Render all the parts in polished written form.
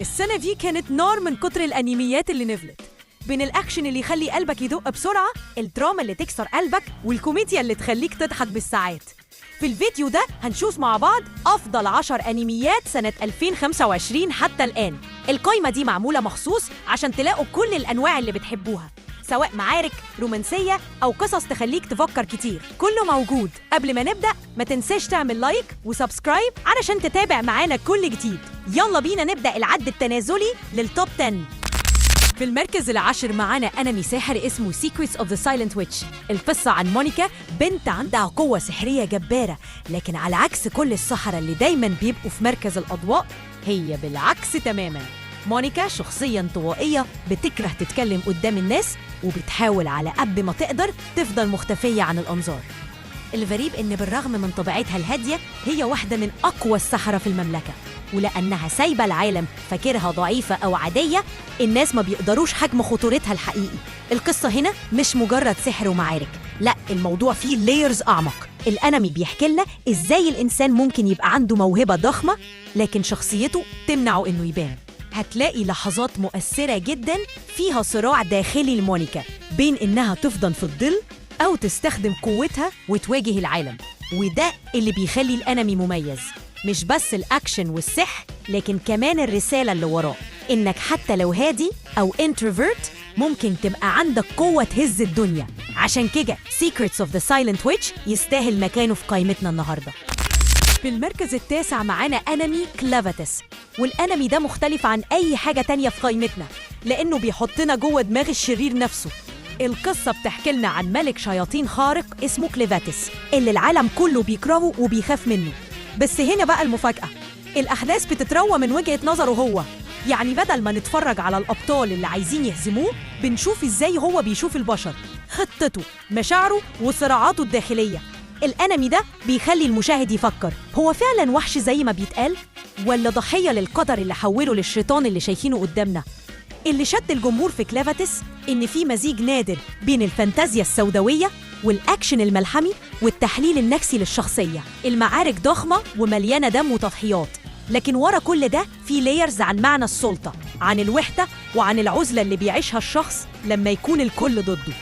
السنة دي كانت نار من كتر الأنيميات اللي نزلت، بين الأكشن اللي يخلي قلبك يدق بسرعة، الدراما اللي تكسر قلبك، والكوميديا اللي تخليك تضحك بالساعات. في الفيديو ده هنشوف مع بعض أفضل 10 أنيميات سنة 2025 حتى الآن. القايمة دي معمولة مخصوص عشان تلاقوا كل الأنواع اللي بتحبوها، سواء معارك، رومانسية، أو قصص تخليك تفكر كتير. كله موجود. قبل ما نبدأ ما تنساش تعمل like و subscribe علشان تتابع معانا كل جديد. يلا بينا نبدأ العد التنازلي لل top 10. في المركز العاشر معانا انمي ساحر اسمه Secrets of the Silent Witch. القصة عن مونيكا، بنت عندها قوة سحرية جبارة، لكن على عكس كل السحرة اللي دايما بيبقوا في مركز الأضواء، هي بالعكس تماما. مونيكا شخصية انطوائية بتكره تتكلم قدام الناس، وبتحاول على قد ما تقدر تفضل مختفية عن الأنظار. الغريب إن بالرغم من طبيعتها الهادية، هي واحدة من أقوى السحرة في المملكة، ولأنها سايبة العالم فاكرها ضعيفة أو عادية، الناس ما بيقدروش حجم خطورتها الحقيقي. القصة هنا مش مجرد سحر ومعارك، لا، الموضوع فيه layers أعمق. الأنمي بيحكي لنا إزاي الإنسان ممكن يبقى عنده موهبة ضخمة لكن شخصيته تمنعه إنه يبان. هتلاقي لحظات مؤثرة جدا فيها صراع داخلي لمونيكا بين إنها تفضل في الظل أو تستخدم قوتها وتواجه العالم، وده اللي بيخلي الأنمي مميز. مش بس الأكشن والسحر، لكن كمان الرسالة اللي وراه، إنك حتى لو هادي أو introvert ممكن تبقى عندك قوة تهز الدنيا. عشان كده Secrets of the Silent Witch يستاهل مكانه في قائمتنا النهارده. في المركز التاسع معانا أنمي كلافاتس، والأنمي ده مختلف عن أي حاجة تانية في قائمتنا لأنه بيحطنا جوه دماغ الشرير نفسه. القصة بتحكي لنا عن ملك شياطين خارق اسمه كليفاتس، اللي العالم كله بيكرهه وبيخاف منه. بس هنا بقى المفاجأة، الأحداث بتتروى من وجهة نظره هو. يعني بدل ما نتفرج على الأبطال اللي عايزين يهزموه، بنشوف إزاي هو بيشوف البشر، خطته، مشاعره، وصراعاته الداخلية. الأنمي ده بيخلي المشاهد يفكر، هو فعلا وحش زي ما بيتقال، ولا ضحية للقدر اللي حوله للشيطان اللي شايفينه قدامنا؟ اللي شد الجمهور في كلافاتس إن في مزيج نادر بين الفانتازيا السوداوية والأكشن الملحمي والتحليل النفسي للشخصية. المعارك ضخمة ومليانة دم وتضحيات، لكن ورا كل ده في layers عن معنى السلطة، عن الوحدة، وعن العزلة اللي بيعيشها الشخص لما يكون الكل ضده.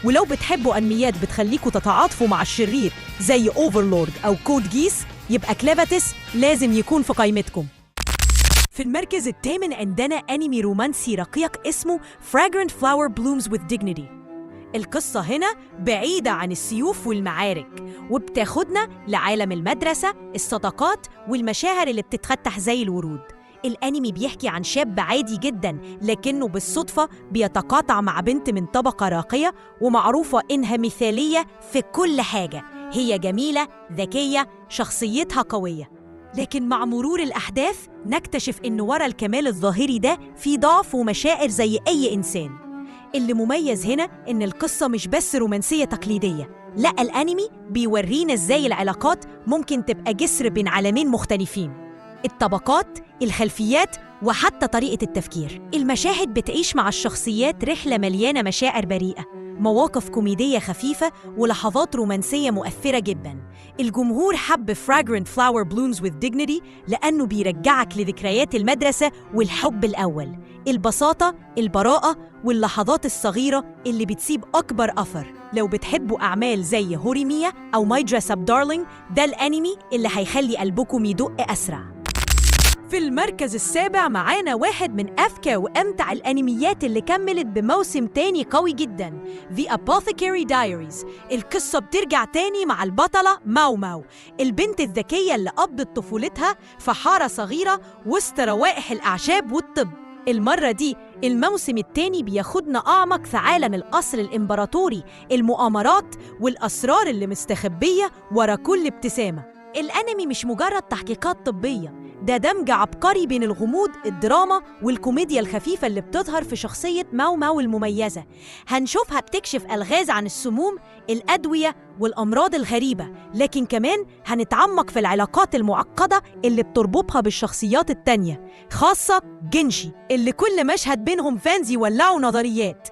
ولو بتحبوا أنميات بتخليكوا تتعاطفوا مع الشرير زي اوفرلورد أو Code Geass، يبقى كلافاتس لازم يكون في قائمتكم. في المركز الثامن عندنا أنمي رومانسي رقيق اسمه Fragrant Flower Blooms with Dignity. القصة هنا بعيدة عن السيوف والمعارك، وبتاخدنا لعالم المدرسة، الصداقات، والمشاعر اللي بتتفتح زي الورود. الأنمي بيحكي عن شاب عادي جدا، لكنه بالصدفة بيتقاطع مع بنت من طبقة راقية ومعروفة إنها مثالية في كل حاجة. هي جميلة، ذكية، شخصيتها قوية، لكن مع مرور الأحداث نكتشف إن ورا الكمال الظاهري ده في ضعف ومشاعر زي أي إنسان. اللي مميز هنا إن القصة مش بس رومانسية تقليدية، لا، الأنمي بيورينا إزاي العلاقات ممكن تبقى جسر بين عالمين مختلفين، الطبقات، الخلفيات، وحتى طريقة التفكير. المشاهد بتعيش مع الشخصيات رحلة مليانة مشاعر بريئة، مواقف كوميدية خفيفة، ولحظات رومانسية مؤثرة جدا. الجمهور حب Fragrant Flower Blooms with Dignity لأنه بيرجعك لذكريات المدرسة والحب الأول، البساطة، البراءة، واللحظات الصغيرة اللي بتسيب أكبر أثر. لو بتحبوا أعمال زي هوريميا أو My Dress Up Darling، ده الأنمي اللي هيخلي قلبكم يدق أسرع. في المركز السابع معانا واحد من أذكى وأمتع الأنميات اللي كملت بموسم تاني قوي جدا، The Apothecary Diaries. القصة بترجع تاني مع البطلة ماو ماو، البنت الذكية اللي قضت طفولتها في حارة صغيرة وسط روائح الأعشاب والطب. المرة دي الموسم التاني بياخدنا أعمق في عالم القصر الإمبراطوري، المؤامرات، والأسرار اللي مستخبية ورا كل ابتسامة. الأنمي مش مجرد تحقيقات طبية، ده دمج عبقري بين الغموض، الدراما، والكوميديا الخفيفة اللي بتظهر في شخصية ماو ماو المميزة. هنشوفها بتكشف ألغاز عن السموم، الأدوية، والأمراض الغريبة، لكن كمان هنتعمق في العلاقات المعقدة اللي بتربطها بالشخصيات التانية، خاصة جنشي اللي كل مشهد بينهم fans يولعوا نظريات.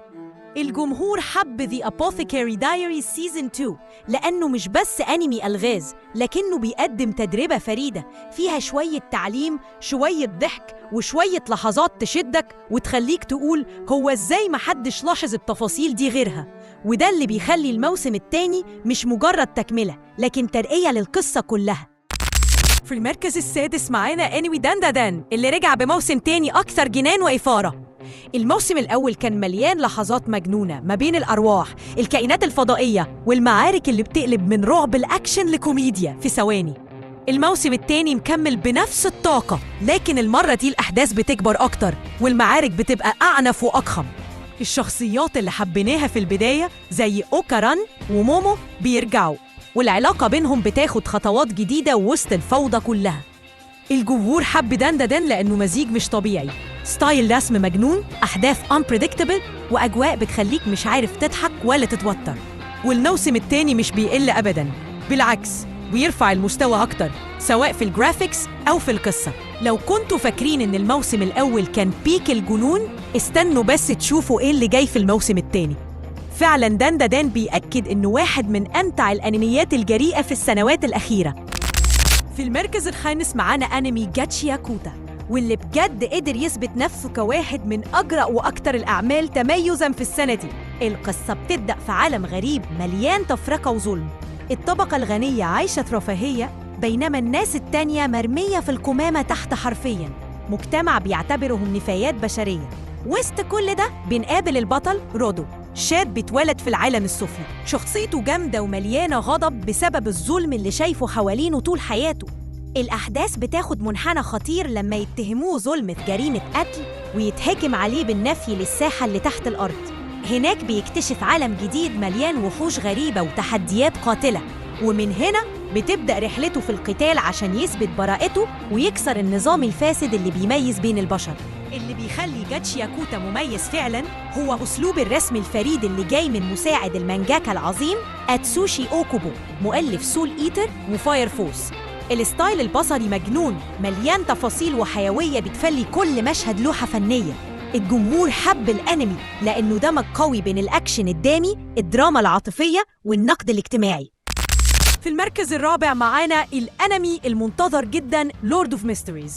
الجمهور حب The Apothecary Diaries Season 2 لأنه مش بس أنمي ألغاز، لكنه بيقدم تجربة فريدة فيها شوية تعليم، شوية ضحك، وشوية لحظات تشدك وتخليك تقول هو إزاي محدش لاحظ التفاصيل دي غيرها. وده اللي بيخلي الموسم الثاني مش مجرد تكملة، لكن ترقية للقصة كلها. في المركز السادس معانا أنمي داندادان اللي رجع بموسم تاني أكثر جنان وإثارة. الموسم الأول كان مليان لحظات مجنونة ما بين الأرواح، الكائنات الفضائية، والمعارك اللي بتقلب من رعب الأكشن لكوميديا في ثواني. الموسم التاني مكمل بنفس الطاقة، لكن المرة دي الأحداث بتكبر أكتر والمعارك بتبقى أعنف وأضخم. الشخصيات اللي حبيناها في البداية زي أوكاران ومومو بيرجعوا، والعلاقة بينهم بتاخد خطوات جديدة وسط الفوضى كلها. الجمهور حب داندادان لأنه مزيج مش طبيعي، style رسم مجنون، أحداث unpredictable، وأجواء بتخليك مش عارف تضحك ولا تتوتر. والموسم التاني مش بيقل أبداً، بالعكس بيرفع المستوى أكتر سواء في ال graphics أو في القصة. لو كنتوا فاكرين إن الموسم الأول كان peak الجنون، استنوا بس تشوفوا إيه اللي جاي في الموسم التاني. فعلاً داندادان بيأكد إنه واحد من أمتع الأنميات الجريئة في السنوات الأخيرة. في المركز الخامس معانا أنمي جاتشياكوتا، واللي بجد قدر يثبت نفسه كواحد من أجرأ وأكتر الأعمال تميزاً في السنة دي. القصة بتبدأ في عالم غريب مليان تفرقة وظلم. الطبقة الغنية عايشة رفاهية، بينما الناس التانية مرمية في القمامة تحت حرفياً، مجتمع بيعتبرهم نفايات بشرية. وسط كل ده بنقابل البطل رودو، شاب بيتولد في العالم السفلي، شخصيته جامدة ومليانة غضب بسبب الظلم اللي شايفه حوالينه طول حياته. الأحداث بتاخد منحنى خطير لما يتهموه ظلم في جريمة قتل ويتحكم عليه بالنفي للساحة اللي تحت الأرض. هناك بيكتشف عالم جديد مليان وحوش غريبة وتحديات قاتلة، ومن هنا بتبدأ رحلته في القتال عشان يثبت براءته ويكسر النظام الفاسد اللي بيميز بين البشر. اللي بيخلي جاتشياكوتا مميز فعلاً هو أسلوب الرسم الفريد اللي جاي من مساعد المانجاكا العظيم أتسوشي أوكوبو، مؤلف Soul Eater و Fire Force. ال style البصري مجنون، مليان تفاصيل وحيوية بتخلي كل مشهد لوحة فنية. الجمهور حب الأنمي لأنه دمج قوي بين الأكشن الدامي، الدراما العاطفية، والنقد الاجتماعي. في المركز الرابع معانا الأنمي المنتظر جداً Lord of Mysteries،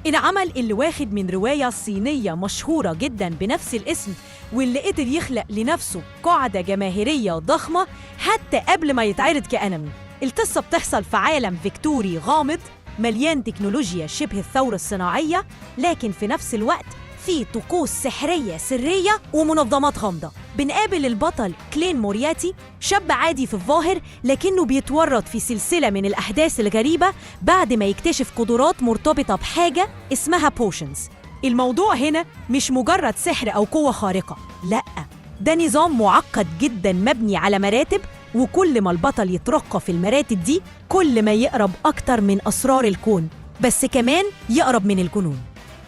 العمل اللي واخد من رواية صينية مشهورة جداً بنفس الاسم، واللي قدر يخلق لنفسه قاعدة جماهيرية ضخمة حتى قبل ما يتعرض كأنمي. القصة بتحصل في عالم فيكتوري غامض مليان تكنولوجيا شبه الثورة الصناعية، لكن في نفس الوقت في طقوس سحرية سرية ومنظمات غامضة. بنقابل البطل كلين مورياتي، شاب عادي في الظاهر لكنه بيتورط في سلسلة من الأحداث الغريبة بعد ما يكتشف قدرات مرتبطة بحاجة اسمها potions. الموضوع هنا مش مجرد سحر أو قوة خارقة، لأ، ده نظام معقد جدا مبني على مراتب، وكل ما البطل يترقى في المراتب دي كل ما يقرب أكتر من أسرار الكون، بس كمان يقرب من الجنون.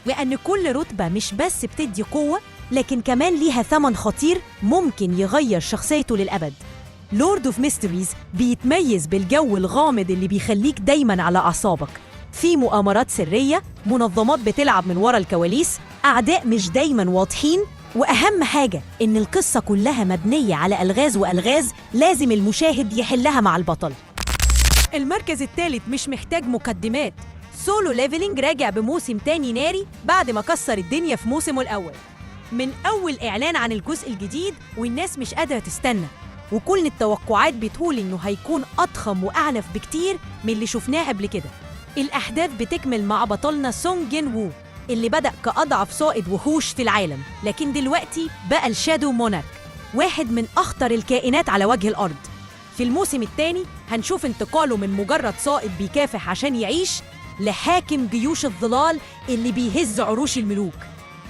لأن كل رتبة مش بس بتدي قوة، لكن كمان ليها ثمن خطير ممكن يغير شخصيته للأبد. Lord of Mysteries بيتميز بالجو الغامض اللي بيخليك دايماً على أعصابك. في مؤامرات سرية، منظمات بتلعب من ورا الكواليس، أعداء مش دايماً واضحين، وأهم حاجة إن القصة كلها مبنية على ألغاز وألغاز لازم المشاهد يحلها مع البطل. المركز الثالث مش محتاج مقدمات، Solo Leveling راجع بموسم تاني ناري بعد ما كسر الدنيا في موسمه الأول. من أول إعلان عن الجزء الجديد والناس مش قادرة تستنى، وكل التوقعات بتقول إنه هيكون أضخم وأعنف بكتير من اللي شفناه قبل كده. الأحداث بتكمل مع بطلنا سونج جين وو اللي بدأ كأضعف صائد وحوش في العالم، لكن دلوقتي بقى ال Shadow Monarch، واحد من أخطر الكائنات على وجه الأرض. في الموسم الثاني هنشوف انتقاله من مجرد صائد بيكافح عشان يعيش لحاكم جيوش الظلال اللي بيهز عروش الملوك.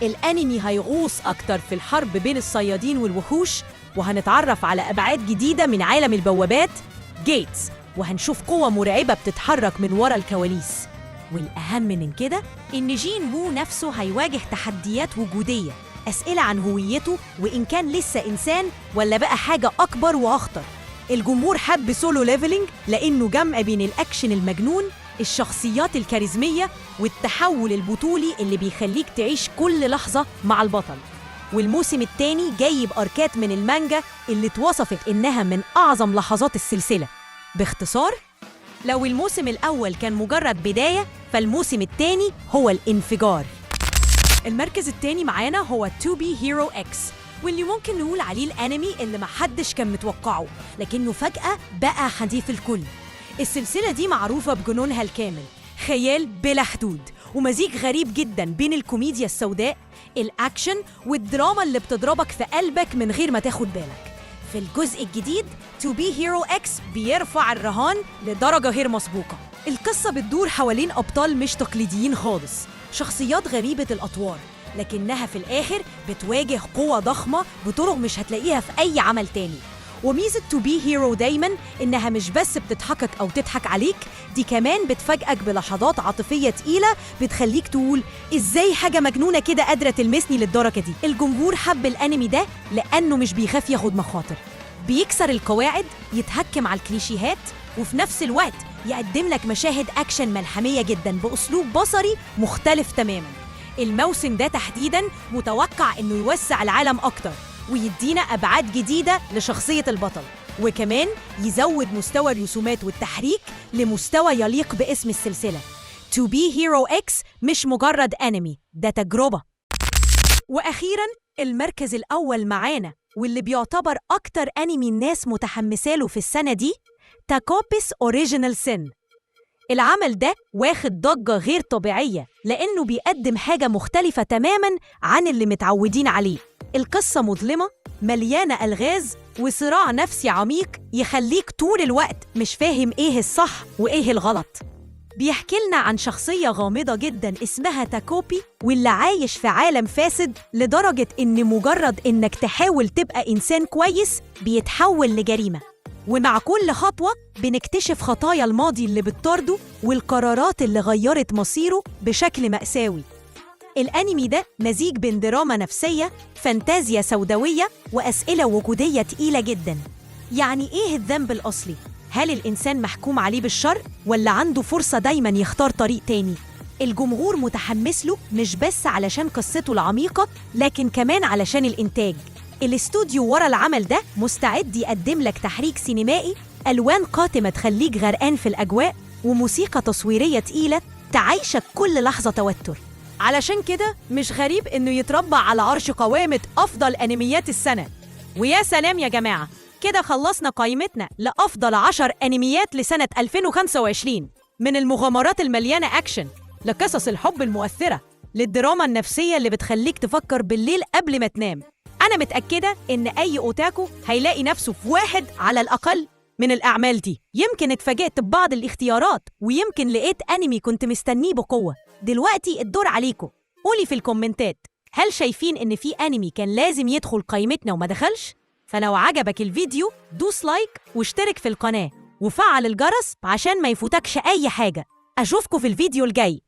الأنمي هيغوص أكتر في الحرب بين الصيادين والوحوش، وهنتعرف على أبعاد جديدة من عالم البوابات gates، وهنشوف قوة مرعبة بتتحرك من ورا الكواليس. والأهم من كده إن جين وو نفسه هيواجه تحديات وجودية، أسئلة عن هويته وإن كان لسه إنسان ولا بقى حاجة أكبر وأخطر. الجمهور حب Solo Leveling لأنه جمع بين الأكشن المجنون، الشخصيات الكاريزمية، والتحول البطولي اللي بيخليك تعيش كل لحظة مع البطل. والموسم الثاني جاي بأركات من المانجا اللي اتوصفت إنها من أعظم لحظات السلسلة. باختصار، لو الموسم الأول كان مجرد بداية، فالموسم الثاني هو الانفجار. المركز الثاني معانا هو To Be Hero X، واللي ممكن نقول عليه الانمي اللي محدش كان متوقعه، لكنه فجأة بقى حديث الكل. السلسلة دي معروفة بجنونها الكامل، خيال بلا حدود ومزيج غريب جدا بين الكوميديا السوداء، الأكشن، والدراما اللي بتضربك في قلبك من غير ما تاخد بالك. في الجزء الجديد To Be Hero X بيرفع الرهان لدرجة غير مسبوقة. القصة بتدور حوالين أبطال مش تقليديين خالص، شخصيات غريبة الأطوار، لكنها في الآخر بتواجه قوة ضخمة بطرق مش هتلاقيها في أي عمل تاني. وميزة To Be Hero دايما إنها مش بس بتضحكك أو تضحك عليك، دي كمان بتفاجئك بلحظات عاطفية تقيلة بتخليك تقول إزاي حاجة مجنونة كده قادرة تلمسني للدرجة دي. الجمهور حب الأنمي ده لأنه مش بيخاف ياخد مخاطر، بيكسر القواعد، يتهكم على الكليشيهات، وفي نفس الوقت يقدم لك مشاهد أكشن ملحمية جدا بأسلوب بصري مختلف تماما. الموسم ده تحديدا متوقع إنه يوسع العالم أكتر ويدينا أبعاد جديدة لشخصية البطل، وكمان يزود مستوى الرسومات والتحريك لمستوى يليق باسم السلسلة. To Be Hero X مش مجرد أنمي، ده تجربة. وأخيراً المركز الأول معانا، واللي بيعتبر أكتر أنمي الناس متحمساله في السنة دي، Takopi's Original Sin. العمل ده واخد ضجة غير طبيعية لأنه بيقدم حاجة مختلفة تماماً عن اللي متعودين عليه. القصة مظلمة، مليانة ألغاز وصراع نفسي عميق يخليك طول الوقت مش فاهم إيه الصح وإيه الغلط. بيحكي لنا عن شخصية غامضة جدا اسمها تاكوبي، واللي عايش في عالم فاسد لدرجة إن مجرد إنك تحاول تبقى إنسان كويس بيتحول لجريمة. ومع كل خطوة بنكتشف خطايا الماضي اللي بتطارده والقرارات اللي غيرت مصيره بشكل مأساوي. الأنمي ده مزيج بين دراما نفسية، فانتازيا سوداوية، وأسئلة وجودية تقيلة جدا. يعني إيه الذنب الأصلي؟ هل الإنسان محكوم عليه بالشر ولا عنده فرصة دايما يختار طريق تاني؟ الجمهور متحمس له مش بس علشان قصته العميقة، لكن كمان علشان الإنتاج. الاستوديو ورا العمل ده مستعد يقدم لك تحريك سينمائي، ألوان قاتمة تخليك غرقان في الأجواء، وموسيقى تصويرية تقيلة تعيشك كل لحظة توتر. علشان كده مش غريب إنه يتربع على عرش قوامة أفضل أنميات السنة. ويا سلام يا جماعة، كده خلصنا قائمتنا لأفضل 10 أنميات لسنة 2025، من المغامرات المليانة أكشن، لقصص الحب المؤثرة، للدراما النفسية اللي بتخليك تفكر بالليل قبل ما تنام. أنا متأكدة إن أي أوتاكو هيلاقي نفسه في واحد على الأقل من الأعمال دي. يمكن اتفاجئت ببعض الاختيارات، ويمكن لقيت أنمي كنت مستنيه بقوة. دلوقتي الدور عليكم، قولي في الكومنتات هل شايفين إن في أنمي كان لازم يدخل قائمتنا وما دخلش؟ فلو عجبك الفيديو دوس like واشترك في القناة وفعل الجرس عشان ما يفوتكش أي حاجة. أشوفكم في الفيديو الجاي.